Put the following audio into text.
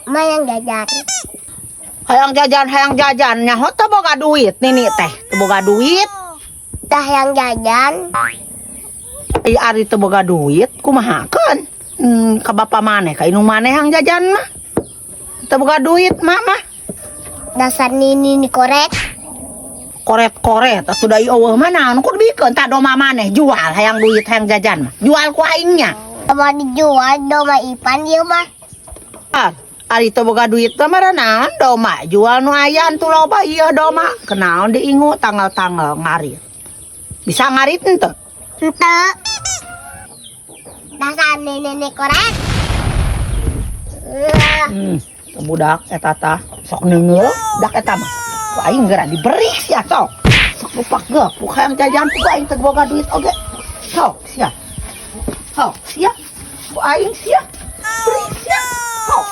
Emak hayang jajan. Hayang jajan, hayang jajan. Nyaho teu boga duit nini teh. Teu boga duit. Tah, hayang jajan. Ai ari teu boga duit, kumahakeun? Ka bapa maneh, ka indung maneh hayang jajan mah. Teu boga duit mak mah. Dasar nini ni koret. Koret-koret atuh, da euweuh mah naon kudu bikeun. Tah, domba maneh jual, hayang duit, hayang jajan mah. Jual ku aingnya. Mau dijual domba Ipan ieu mah. Ah, ari teu boga duit mah mara naon domba jual, nu aya tuh loba ieu domba. Kenaon diingu tanggal-tanggal ngarit. Bisa ngarit henteu? Henteu. Dasar nini ni koret. Teu budak eta tah sok neungeul dak eta mah. Ku aing geura diberi sia, sok. Sok lupak gepuk hayang jajan, ku aing teu boga duit oge. Sok sia. Sok sia. Ku aing sia. Beri sia. Sok.